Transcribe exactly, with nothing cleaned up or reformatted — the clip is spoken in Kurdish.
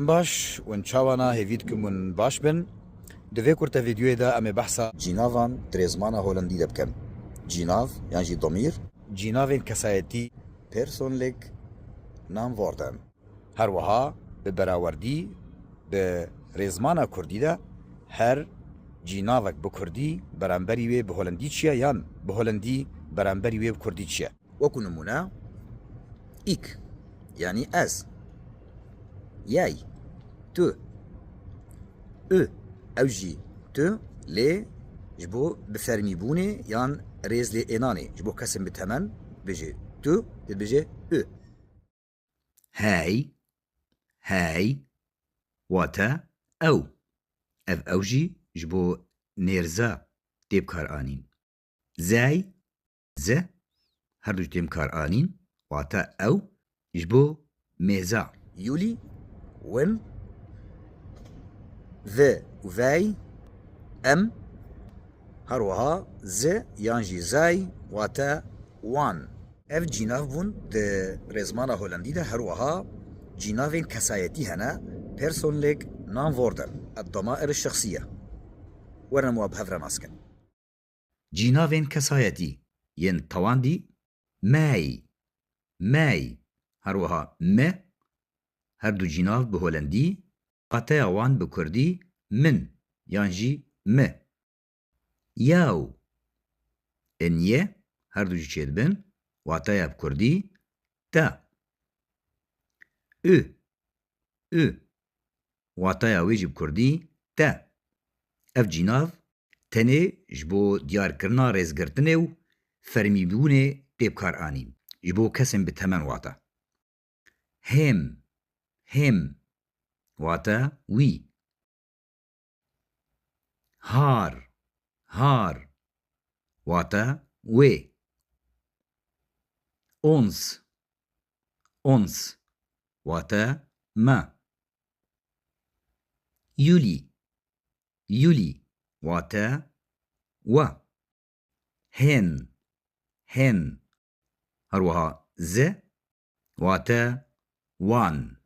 Baş, hûn çawa ne? Hêvî dikim hûn baş bin. Di vê kurte vîdyoyê de em ê behsa cînavan di rêzmana holandî de bikin. Cînav yan jî domîr. Cînavên kesayetî. Persoonlijk naamwoorden. Her wiha bi berawerdî bi rêzmana kurdî de her cînavek bi kurdî beramberî wê bi holandî çi ye yan bi holandî beramberî wê bi kurdî çi ye? Wekî nimûne, ik, yanî ez. Jij, tu. Ü, ew jî tu, lê ji bo bi fermîbûnê yan rêz lê ênanê, ji bo kesên bi temen, bêje tu, dibêje ü. Hij, hij, wate ew. Ev ew jî ji bo nêrza tê bikaranîn. Zij, ze, her du jî tê bikaranîn, wate ew, ji bo mêza. Jullie, hûn, we û wij, em, her wiha ze yan jî zij, wate wan. Ev cînav bûn di rêzmana holandî de her wiha cînavên kesayetî hene, persoonlijk naamwoorden, الضمائر الشخصية. Werin em wan bi hev re nas kin. Cînavên kesayetî yên tewandî mij, mij, her wiha me, her du cînav bi holandî, wateya wan bi kurdî min yan jî me. Jou, ên ye, her du jî çêdibin, wateya bi kurdî te. Ü, ü, wateya wê jî bi kurdî te. Ev cînav tenê ji bo diyarkirina rêzgirtinê û fermîbûnê tê bikaranîn. Ji bo kesên bi temen wate. Hem, hem, wate wî. Har, har, wate wê. Ons, ons, wate me. Jullie, jullie, wate we. Hen, hen, her wiha ze, wate wan.